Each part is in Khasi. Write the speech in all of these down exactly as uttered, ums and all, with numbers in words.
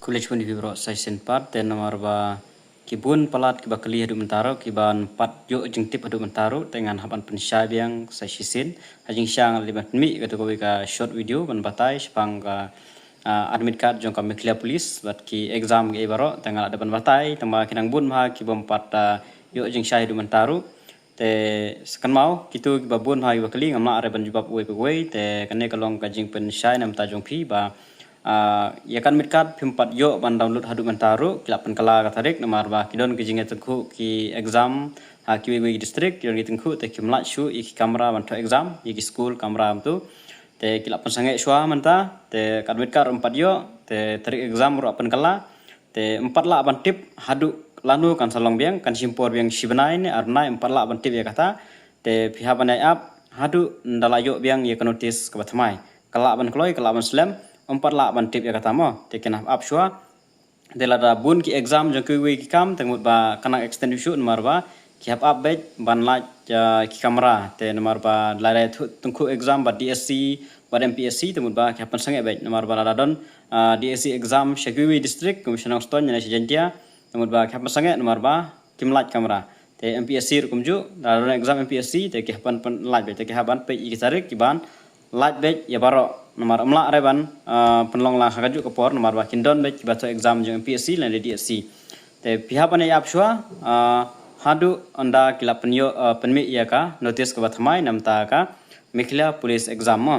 Khublei shibun ïa phi baroh sa shisien pat, te namar ba ki bun palat kiba kylli haduh mynta ruh, kiban pat ïoh jingtip haduh mynta ruh, te ngan hap ban pynshai biang sa shisien. Ha jingshisha ngan leit ban pynmih katu kawei ka short video ban batai shaphang ka, ah, admit card jong ka Meghalaya Police bad ki exam kiei baroh, te ngan lah dep ban batai, tangba ki nang bun bha kibym pat, ah, ïoh jingshai haduh mynta ruh. Te sa kynmaw, kitu kiba bun bha kiba kylli, ngam lah re ban jubab uwei pa uwei, te kane ka long ka jingpynshai na bynta jong phi ba, ah, ïa ka admit card phim pat ïoh ban download haduh mynta ruh, ki lah pynkylla ka tarik, namar ba ki don ki jingïatyngkhuh ki exam ha kiwei kiwei ki district, ki don ki tyngkhuh, te kim lah shuh ïa ki kamra ban thoh exam, ïa ki skul kamra kumtu. Te ki lah pynsangeh shuwa mynta, te ka admit card ruh ym pat ïoh, te tarik exam ruh pynkylla. Te ym pat lah ban tip haduh lano kan sa long biang, kan shim por biang shi bnai ne ar bnai, ym pat lah ban tip ïa kata. Te phi hap ban ïai ap haduh ynda la ïoh biang ïa ka notice kaba thymmai. Ka lah ban kloi, ka lah ban slem, ym pat lah ban tip ïa kata mo. Te kin hap ap shuwa. Te lada bun ki exam jong kiwei ki kam, te mut ba kan nang extend shuh namar ba ki hap ap beit ban lait, ah, ki kamra. Te namar ba lada ïa tyngkhuh exam bad D S C bad M P S C, te mut ba ki hap pynsangeh beit namar ba lada don, ah, D S C exam sha kiwei district kum sha Nongstoiñ ne sha Jaintia, te mut ba ki hap pynsangeh namar ba kim lait kamra. Te M P S C ruh kumjuh, lada don exam M P S C, te ki hap ban pynlait beit, te ki hap ban peit ïa ki tarik kiban lait beit ïa baroh, namar ym lah re ban, ah, pynlong lang ha kajuh ka por, namar ba kin don beit kiba thoh exam jong M P S C lane D S C. Te phi hap ban ïai ap shuwa, ah, haduh ynda ki lah pynïoh, ah, pynmih ïa ka notice kaba thymmai na bynta ka Meghalaya Police exam mo.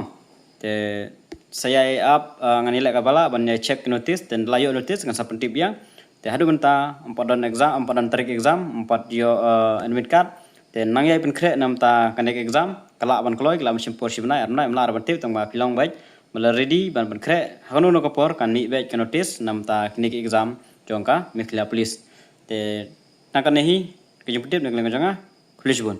Te sa ïai ap, ah, ngan ïaleh kaba lah ban ïai check notice, te ynda la ïoh notice ngan sa pyntip biang. Te haduh mynta ym pat don exam, ym pat don tarik exam, ym pat ïoh, ah, admit card. Te nang ïai pynkhreh na bynta kane ka exam, ka lah ban kloi, ka lah ban shim por shi bnai ar bnai, ym lah re ban tip, tangba phi long beit ba la ready ban pynkhreh. Ha kano kano ka por kan mih beit ka notice na bynta kine ki exam jong ka Meghalaya Police. Te na kane hi ka jingpyntip na ka liang ka jong nga. Khublei shibun.